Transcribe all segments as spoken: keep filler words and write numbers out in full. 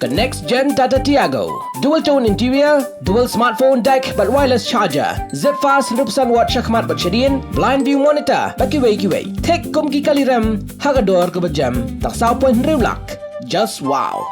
Ka next gen Tata Tiago. Dual tone interior, dual smartphone deck bad wireless charger. Zip fast hynriew percent watt shakhmat bad shadien, blind view monitor bad kiwei kiwei. Thik kum ki kali rem ha ka dor kaba jem tang saw point hynriew lak. Just wow.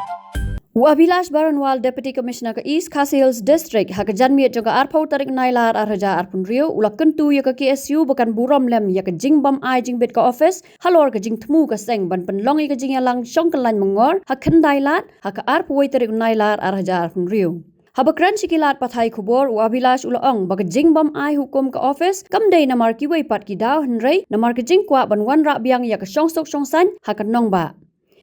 U Abhilash Baranwal, Deputy Commissioner ka East Khasi Hills District, ha ka janmiet jong ka arphew tarik u Nailar arhajar arphew hynriew, u la kyntu ïa ka K S U ba kan burom lem ïa ka jingbym ai jingbit ka office halor ka jingthmu ka seng ban pynlong ïa ka jingïalang shong kyllaiñ mangor ha Khyndailad ha ka arphew wei tarik u Nailar arhajar arphew hynriew. Haba kren sha ki lad pathai khubor, u Abhilash u la ong ba ka jingbym ai hukum ka office kam dei namar kiwei pat ki daw, hynrei namar ka jingkwah ban wanrah biang ïa ka shongsuk shongsaiñ ha ka nongbah.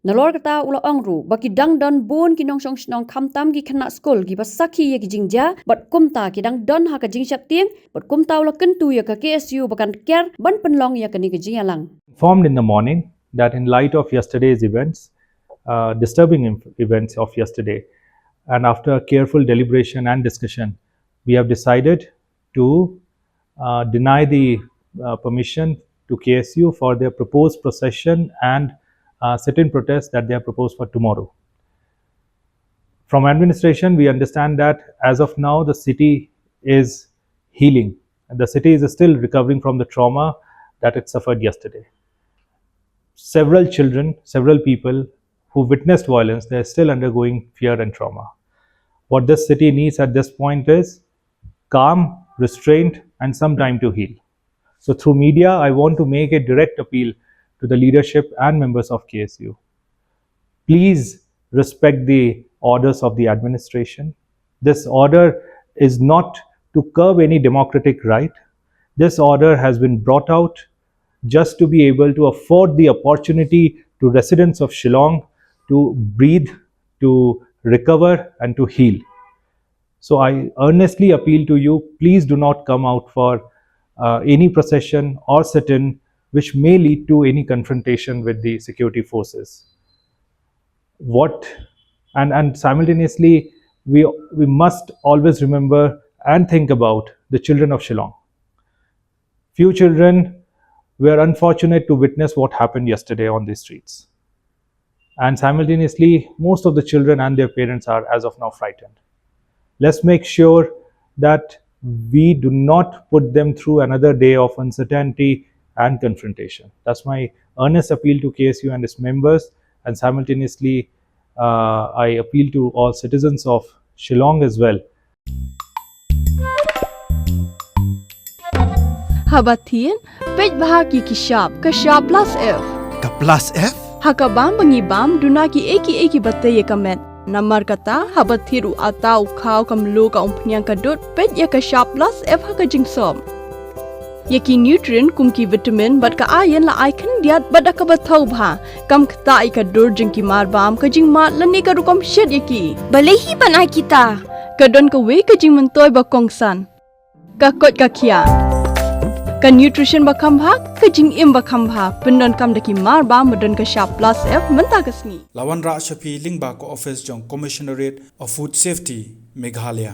Nalor kata u la ong ruh ba ki dang don bun ki nongshong shnong, khamtam ki khynnah skul, kiba sakhi ïa ki jingjia, bad kumta ki dang don ha ka jingsheptieng, bad kumta u la kyntu ïa ka K S U ba kan ker ban pynlong ïa kane ka jingïalang. Informed in the morning that in light of yesterday's events, uh, disturbing inf- events of yesterday, and after careful deliberation and discussion, we have decided to uh, deny the uh, permission to K S U for their proposed procession and uh, sit-in protest that they have proposed for tomorrow. From administration, we understand that as of now, the city is healing. And the city is still recovering from the trauma that it suffered yesterday. Several children, several people who witnessed violence, they are still undergoing fear and trauma. What this city needs at this point is calm, restraint, and some time to heal. So, through media, I want to make a direct appeal to the leadership and members of K S U. Please respect the orders of the administration. This order is not to curb any democratic right. This order has been brought out just to be able to afford the opportunity to residents of Shillong to breathe, to recover, and to heal. So I earnestly appeal to you, please do not come out for uh, any procession or sit-in which may lead to any confrontation with the security forces. What and and simultaneously, we we must always remember and think about the children of Shillong. Few children were unfortunate to witness what happened yesterday on the streets. And simultaneously, most of the children and their parents are, as of now, frightened. Let's make sure that we do not put them through another day of uncertainty and confrontation. That's my earnest appeal to K S U and its members, and simultaneously, uh, I appeal to all citizens of Shillong as well. Haba thied, peit bha ïa ki shap, ka shap plus F. Ka plus F? Ha ka bam ba ngi bam, duna kiei kiei kiba tei ïa ka met. Namar kata, haba thied u atta, u khaw, ka mluh, ka umphniang, ka dud, peit ïa ka shap plus F ha ka jingsop. Ïa ki nutrient kum ki vitamin bad ka iron la ai khyndiat bad da kaba thaw bha. Kam ktah ïa ka dur jong ki marbam, ka jingmad lane ka rukom shet ïa ki. Balei hi ban ai kita? Ka don kawei ka jingmyntoi ba kongsan. Ka koit ka khiah. Ka nutrition ba kham bha, ka jingim ba kham bha. Pyndonkam da ki marbam ba don ka shap plus F mynta ka sngi. La wanrah sha phi lyngba ka office jong Commissionerate of Food Safety, Meghalaya.